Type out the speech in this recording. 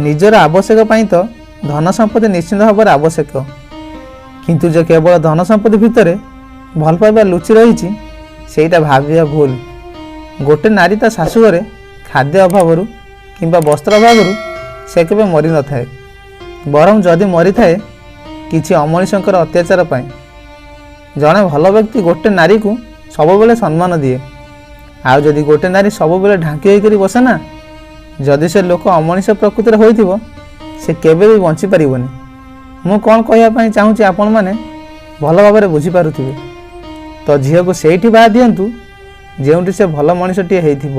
ନିଜର ଆବଶ୍ୟକ ପାଇଁ ତ ଧନ ସମ୍ପତ୍ତି ନିଶ୍ଚିନ୍ତ ଭାବରେ ଆବଶ୍ୟକ, କିନ୍ତୁ ଯେ କେବଳ ଧନ ସମ୍ପତ୍ତି ଭିତରେ ଭଲ ପାଇବା ଲୁଚି ରହିଛି, ସେଇଟା ଭାବିବା ଭୁଲ। ଗୋଟେ ନାରୀ ତା ଶାଶୁଘରେ ଖାଦ୍ୟ ଅଭାବରୁ କିମ୍ବା ବସ୍ତ୍ର ଅଭାବରୁ ସେ କେବେ ମରିନଥାଏ, ବରଂ ଯଦି ମରିଥାଏ କିଛି ଅମଣିଷଙ୍କର ଅତ୍ୟାଚାର ପାଇଁ। ଜଣେ ଭଲ ବ୍ୟକ୍ତି ଗୋଟେ ନାରୀକୁ ସବୁବେଳେ ସମ୍ମାନ ଦିଏ। ଆଉ ଯଦି ଗୋଟେ ନାରୀ ସବୁବେଳେ ଢାଙ୍କି ହୋଇକରି ବସେ ନା, ଯଦି ସେ ଲୋକ ଅମଣିଷ ପ୍ରକୃତିର ହୋଇଥିବ, ସେ କେବେ ବି ବଞ୍ଚିପାରିବନି। ମୁଁ କ'ଣ କହିବା ପାଇଁ ଚାହୁଁଛି ଆପଣମାନେ ଭଲ ଭାବରେ ବୁଝିପାରୁଥିବେ। ତ ଝିଅକୁ ସେଇଠି ବାହା ଦିଅନ୍ତୁ ଯେଉଁଠି ସେ ଭଲ ମଣିଷଟିଏ ହେଇଥିବ।